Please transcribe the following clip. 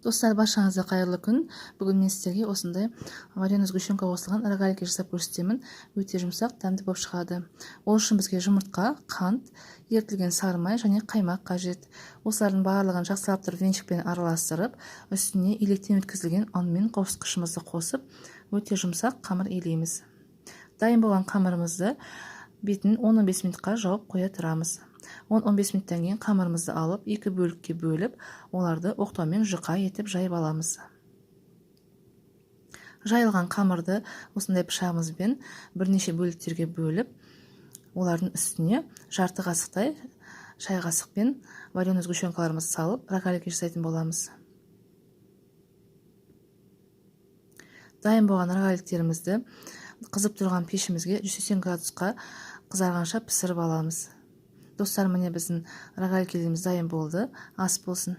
Достар, баршаңызға қайырлы күн! Бүгін мен сіздерге осындай вареный сгущенка қосылған рогалики жасап көрсетемін. Өте жұмсақ, дәмді болып шығады. Ол үшін бізге жұмыртқа, қант, ерітілген сары май және қаймақ қажет. Осылардың барлығын жақсылап тұрып венчикпен араластырып, үстіне електен өткізілген ұн мен қосқышымызды қосып, өте жұмсақ қамыр илейміз. Дайын болған қамырымызды бетін 10-15 минутқа жауып қоя тұрамыз. 10-15 минуттан кейін қамырымызды алып, екі бөлікке бөліп, оларды оқтаумен жұқа етіп жайып аламыз. Жайылған қамырды осындай пышағымызбен бірнеше бөліктерге бөліп, олардың үстіне жарты қасықтай шай қасықпен вареный сгущенкаларымызды салып, рогалики жасайтын боламыз. Дайын болған рогаликтерімізді қызып тұрған пешімізге 180 градусқа қызарғанша пісіріп аламыз. Достар, міне, біздің рогаликелеріміз дайын болды. Ас болсын!